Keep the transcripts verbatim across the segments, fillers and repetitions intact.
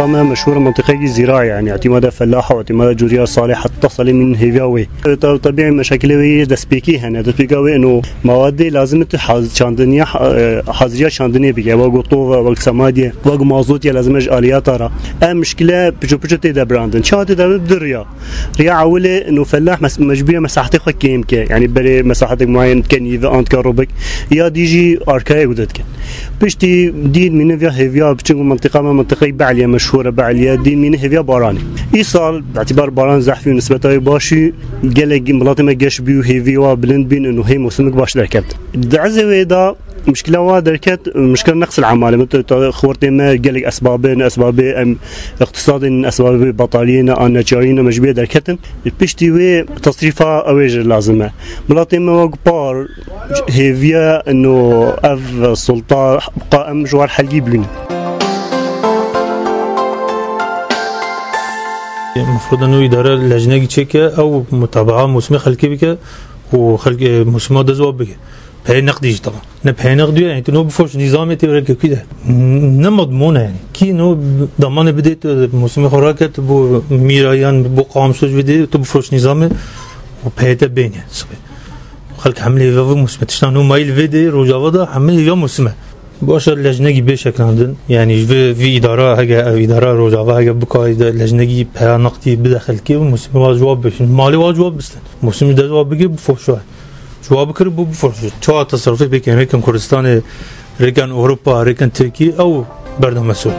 Ama meşhur mintîqekî zîra, yani, îtîmada fellaha û îtîmada cûriya salih, heta salê mîn hêviya wê. Te-, tebîî meşakilê wê yê destpêkî hene. Destpêka wê ino mawadê lazim e tu haz-, çandiniya, ha-, e, haziriya çandinê bike. Wek tova, wek semadiye, wek mazotya lazim e ji aliyata ra. Ev mişkile piço piço tê de birandin. Çawa tê de bi du riya. Riya ewilê ino fellah mes-, mecbûr e mesahetê xwe kêm ke. Yani berê mesahetek muayen dike nîve an dike rubik. Ya dî jî arkayê gude dike. Piştî dîn mîne viya hêviya biçin ku mintiqa me mintiqayê Be'lî ye, meşhûr e Be'lî ye, dîn mîne hêviya baranê. Îsal, bi îtîbar baran zehf bî û nisbeta wê baş bî, gelek milatê me geş bî û hêvî wa bilind bîn û hê mûsimik baş derkevt. Di ezê wê de mişkila wa derket, mişkila neqsil emalê min, tu, tu, xortê me gelek esbabê ne, esbabê em îqtisadê ne, esbabê betaliyê ne, an neçariyê ne, mecbûrê derketin. Piştî wê tesrîfa ew ê jî lazim e. Milatê me wek par hêviye ino ev sulta qaim ji war helgî bûne. Mefroda nû îdare lejnekî çêke, ew mutabaa mûsimê xelkê bike û xelkê mûsima dest wa bike. Peyê neqdî jî, tamam. Ne peyê neqdî ye, yani tu no bifoş nîzamê tê were kekî de. Ne madmûn e yani. Kî no damanê bidê tu mûsimê xwe raket, bo mîra yan bo qamsoş bidê, tu bifoş nîzamê û peyê te bênê sibê. Xelk hemlê ve mûsime. Tişta no mayîl vê dê, rojava da hemlê ya mûsime. Baş e, lejnekî bê şeklandin. Yani ji vê, vî îdara, hege ev îdara rojava hege bikayî de lejnekî peya naqtî bide xelkê û mûsimê wa ji wa bişin. Malê wa ji wa bistin. Mûsimî de ji wa bigir bifoşa. Ji wa bikir bû bifoşin. Çawa teserrufê pêkin, rêkin Kurdistanê, rêkin Ewropa, rêkin Tirkî, ew berdame sor.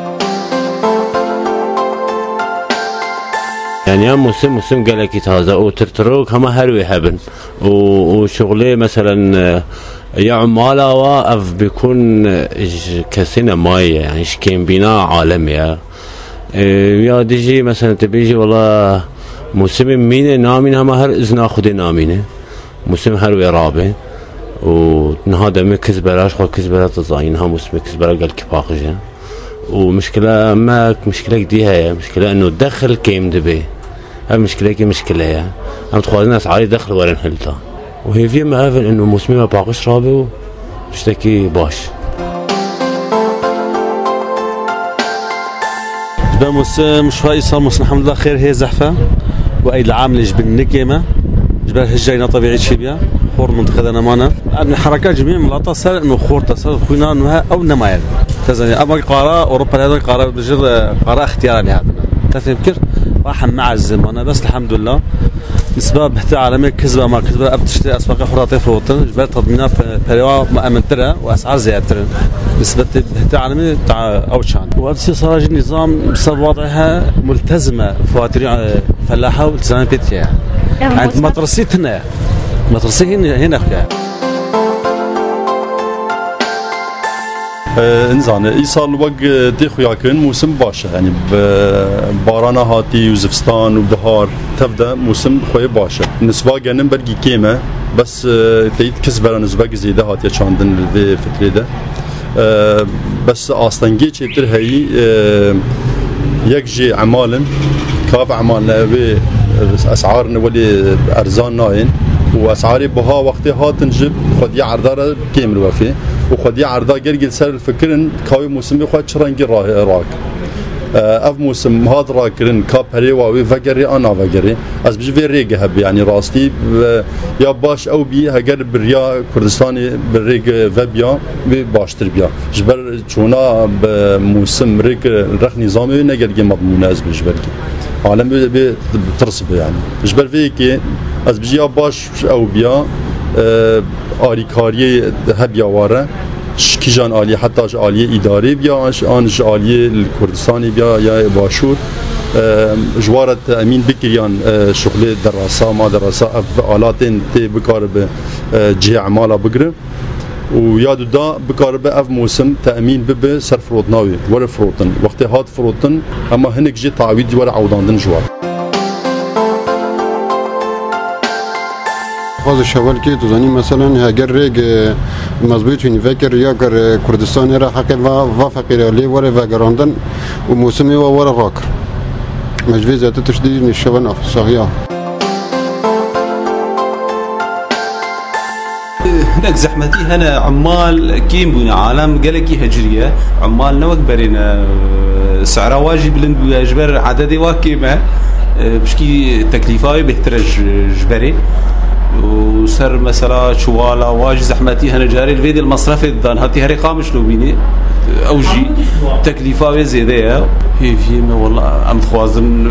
Yani ya mûsim, mûsim gelekî taze û tirtirok hema her wê hebin. Û, û şuxulê, meselen, e, ya umala wa ev bikun, e, ji kesê ne mayê ye, yani ji kêmbîna alemê ye. E, ya dî jî, meselen, tu bêjî, wela, mûsimê mîne, namîne, hema her izna Xwedê namîne. Mûsim her wê rabe. Û niha demê kizbera, ji xwe kizbera tu zanî, niha mûsimê kizbera gelkî paqij e. Û mişkile me, mişkilek dî heye, mişkile ino dexil kêm dibe. Ev mişkilekî mişkile ye. Em dixwazin esarê dexil werin hilda. Û hêviyê me ev in, û mûsimê me paqij rabe û tiştekî baş. Be mûsim, şuha îsal mûsim, elhamdulillah, xêr hê zehf e. Û eyd el-am lê ji bin nikê me. Ji ber hijayîna tebîî çêbiya. Xor mintiqe de nemane. Em herakat cimî milata ser, û xorta ser, xwîna nû he, ew nemaye. Te zanî, ama qara, Ewropa lê de qara bijir, qara extiyara lê hatine. Te fêm kir? Wa heme ez mane, bes elhamdulillah. Nisba bihte alemê kizba ma kizba ev tiştê eswaqê xwe ra tê firotin. Ji ber tedmîna pe-, perê wa ma emintir e û esar zêdetir in. Nisbetê bihte alemê ta ew çan. Û ev sê sala jî nîzam ser wadê he multezim e, fatirî, e, felaha û iltizamê pê diye. Yani, yani metirsî tune. Metirsî hîn, hîn exwe. E, nizane, îsal wek, e, tê xuya kirin, mûsim baş e. Yanî, bi barana hatî û zivistan û bihar, tev de mûsim xweyê baş e. Nisba genim belkî kêm e, bes, e, teyîd kizbera nizbek zêde hatiye çandin li vê fitrê de. E, bes astengê çêtir heyî, e, yek jê emal in, kav emal ne, wê, e, esar ne welê erzan nayên û esarê buha wextê hatin ji xwediya erda re kêm li wefê û xwediya erda gelgê li ser li fikirin ka wê mûsimê xwe çi rengî ra-, rak. E, ev mûsim hat rakirin, ka perê wa wê vegerê an navegerê. Ez bi vê rêge hebe, yanî rastî, e, ya baş ew bî, heger bi riya Kurdistanê bi rêge vebiya, wê baştir biya. Ji ber çûna bi mûsim rêk, rex nîzamê wê ne gelgê medmûne ez bi ji belkî. Alem wê, wê tirs bi yanî. Ji ber vê yekê ez bi ya baş ew biya, e, alîkariyê hebiya ware. Ji kîjan aliyê, heta ji aliyê îdarê biya, an ji, an ji aliyê li Kurdistanê biya ya Başûr, e, ji wara te emîn bikiriyan, e, şuxlê derasa, ma derasa ev alatên tê bikaribe, e, cihê emala bigire û ya duda bikaribe ev mûsim te emîn bibe ser firotina wê, were firotin. Wextê hat firotin, ema hinek jê tawîd were ewdandin ji wan. Xwaz şewelkê, tu zanî, meselen, heger rêk, e, mezbût hîn vekir, ya kir, e, Kurdistanê re heqê va, va feqîre lê were vegerandin û mûsimê wa were rak. Me ji vê zêde tişt dî nîşewe nax, saxiya. Hinek zehmetî hene, emal kêm bûne, alem gelekî heciriye. Emal ne wek berê ne, Sera wa jî bilind bûye, ji ber ededê wa kêm e. E, pişkî teklîfa wê bêhtir e ji, ji berê. Û ser mesela çiwala wa jî zehmetî hene, carê li vê dê li mesrefê didan. Hatî herê Qamişlo bînê. Ew jî teklîfa wê zêde ye. Hêviyê me wela em dixwazin, e,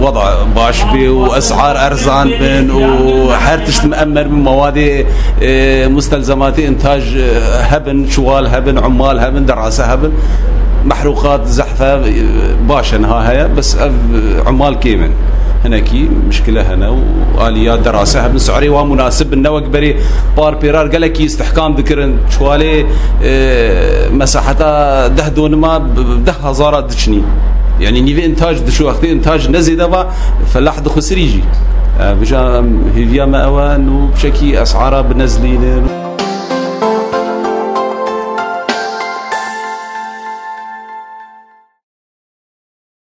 weda baş bê û esar erzan bin û her tişt em mer bin, mewadê, e, mustelzematê intaj, e, hebin, çiwal hebin, umal hebin, derase hebin. Mehrûqat, zehfe, e, baş e niha heye, bes ev, e, umal kêm in. Hinekî mişkile hene û aliya derase hebin, si'rê wan munasib bin, ne wek berê par pêrar gelekî istihkam dikirin. Çiwalê, e, mesaheta deh donima bi, bi deh hezara diçinî. Yanî nîvê intaj diçû, wextê intaj ne zêde va, felah dixusirî jî. E, vêca em, hêviya me ew e, nû piçekî esara binezlînin.